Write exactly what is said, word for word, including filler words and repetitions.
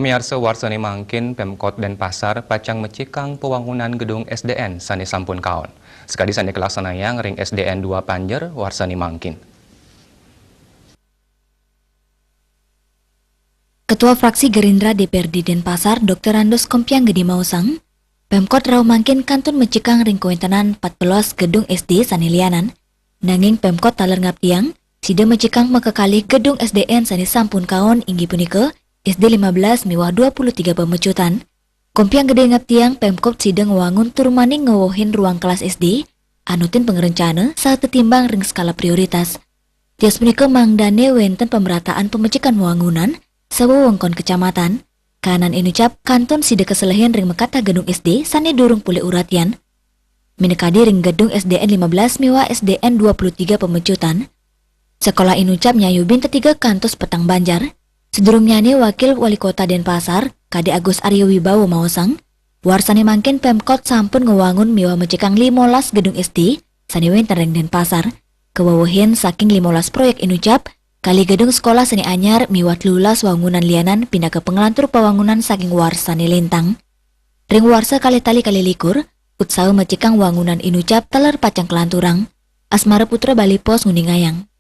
Miarsa, warsane mangkin Pemkot Denpasar pacang mecikang pawangunan gedung S D N sane sampun kaon. Sakadi sane kalaksanayang ring S D N dua Panjer warsane mangkin. Ketua Fraksi Gerindra D P R D Denpasar, Doktor Randos Kompiang Gede maosang, Pemkot rauh mangkin kantun mecikang ring kawentenan empat belas gedung S D sane lianan, nanging Pemkot taler ngaptiang, sida mecikang makakalih gedung S D N sane sampun kaon, inggih punika S D lima belas miwah dua puluh tiga Pamecutan. Kompiang Gede ngaptiang Pemkot sida ngwangun tur maning ngewehin ruang kelas S D, anutin pangrencana saha tetimbang ring skala prioritas. Tios punika mangdane wenten pemrataan pemecikan wangunan sawewengkon kecamatan. Kanan inucap kantun sida keselehin ring makatah gedung S D sane durung polih uratian. Minakadi ring gedung S D N lima belas miwah S D N dua puluh tiga Pamecutan, sekolah inucap nyayubin tetiga kantos petang banjar. Sadurungnyane Wakil Wali Kota Denpasar, Kade Agus Aryo Wibowo maosang, warsane mangkin Pemkot sampun ngwangun miwah mecikang limolas gedung S D sane wenten ring Denpasar. Kawewehin saking limolas proyek inucap, kalih gedung sekolah sane anyar miwah telulas wangunan lianan pinaka panglantur pawangunan saking warsane lintang. Ring warsa kalih tali kalih likur, utsaha mecikang wangunan inucap taler pacang kalanturang. Asmara Putra, Bali Post, nguningayang.